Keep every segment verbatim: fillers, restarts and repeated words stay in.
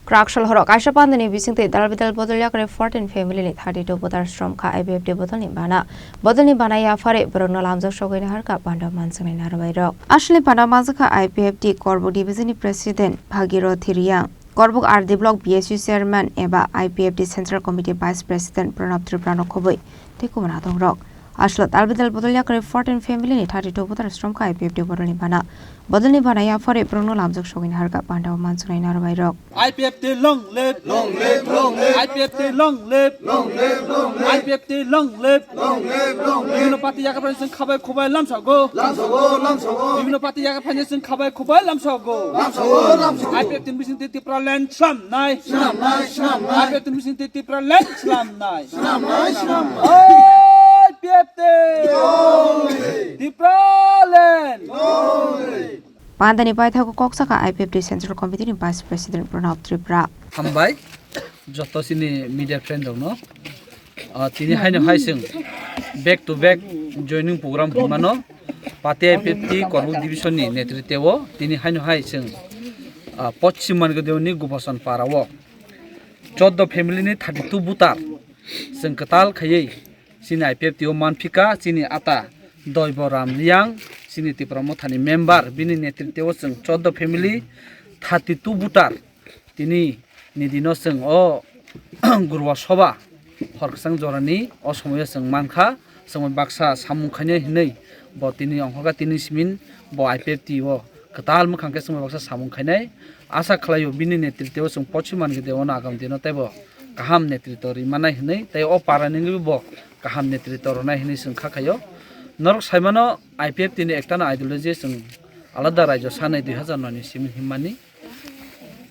Kwrak sal horo kaisa pandani bisingtwi dal bidal bodol yakarwi fourteen family ni thirty two voter sromkha I P F T bodolni bana. Bodolni bana yaphari borokno lamjak sogwi naharkha panda manswngnai narwai rok. Aswlni panda manjakha I P F T Korbuk Division ni President Bhagirothi Riang, Korbuk R D Block B S U Chairman eba I P F T Central Committee Vice President Pranab Tripura no khobwi tei kubun adongrok. Aswlo talbidal bodol yakarwi fourteen family ni thirty two voter sromkha I P F T bodolni bana. Bodolni bana yaphari borokno lamjak sogwi naharkha panda o manswngnai narwai rok. I P F T long live, long live, long live. I P F T long live, long live, long live. I P F T long live, long live, long live. Bibhinno party yakarwi sing khabai khubai lamsago, lamsago, lamsago. Bibhinno party yakarwi sing khabai khubai lamsago, lamsago, lamsago. I P F T ni bisingtwi Tipraland slamnai, slamnai, slamnai. I P F T ni bisingtwi Tipraland slamnai. Swnamnai, swnamnai. Oi, P F T! Tipraland! Pandani paithago kok saka I P F T Central Committee ni Vice President Pranab Tripura. Hambai, joto chini media friend rokno. Ah, tini haino hai chwng back to back joining program hwnmano. Pate I P F T Korbuk Division ni netritwo tini haino hai chwng, ah, Poschim Mangadeoni Gubasan Para o choddo family ni thirty two voter chwng kwtal khaiwi chini I P F T o manphika, chini ata Doibo Ram Riang, chini Tipra Mothani member, bini netritwo chwng choddo family thirty two voter tini ni dino chwng o Gurwa Soba hor kwchang jorani o somoyo chwng mankha, chwng baksa samung khainai hinwi bo tini ongkhorkha, tini simin bo I P F T o kwtal mwkhang khe chwng baksa samung khainai. Asa khlaio bini netritwo chwng Poschim Mangadeono agam dino teibo kaham netritwo rwi mannai hinwi, tei o para ni wngwi bo kaham netritwo rwnai hinwi chwng kha khaio. Norok saimano I P F T ni ektano ideology chwng alada raijo sanai dui hazar noi ni simin himmani.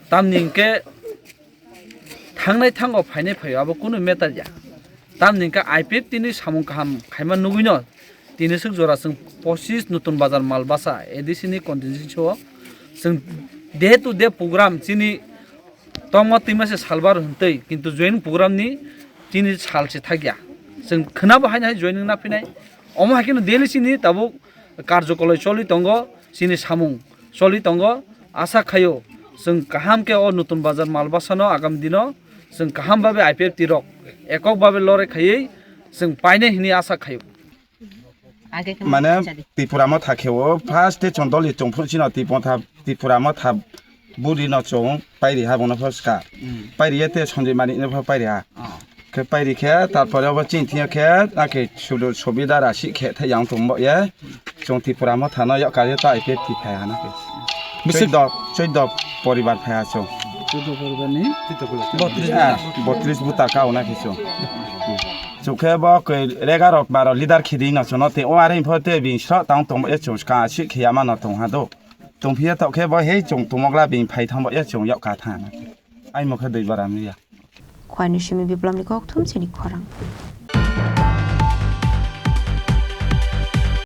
Tamni hwnkhe thangnai thango phainai phaio abo kunu matter ya. Tamni hwnkhe I P F T ni samung kaham khaima nugwino tini swk jora chwng pochis Nutun Bazar Malbasa A D C ni constituency o chwng day to day program chini tongma twima se salbar hwntwi, kintu joining program ni chini sal se thakya. Chwng khwnabo haino hai joining na phinai. Omo hai kheno daily chini tabuk karjokoloi choli tongo, chini samung choli tongo. Asa khaio chwng kaham khe o Nutun Bazar Malbasano agam dino chwng kaham babe I P F T rok ekok babe lore khaiwi chwng painai hinwi asa khaio. Mane Tipra Motha khe o first te chondoli chongphru chino Tipra Motha, Tipra Motha buri no chong pairi ha bono pho ska. Pairi ye te Sanjay Manik no pho pairi ha. Khe pairi khe, tarpore obo chini thing yo khe, nake sudu subida rasi khe thai yang tong bo ye. Chwng Tipra Motha no yok kari ta I P F T phai ha na khe. Bisi- Choido, choido poribar phai ha chwng. Choido poribar ni? Ah, botris buta ka o na khe chwng. Chwng khe bo koi egaro baro leader khidi no chwng no te o are pho te bini sro tang tong bo ye chwng ska si khe ya ma no tong ha do. Tong phiya tok khe bo hei chwng tumok la bini phai thang bo ye chwng yok ka tha na. Ai mo khe dui bara mi ya. Khwani simi Biplomni kok thum chini khorang.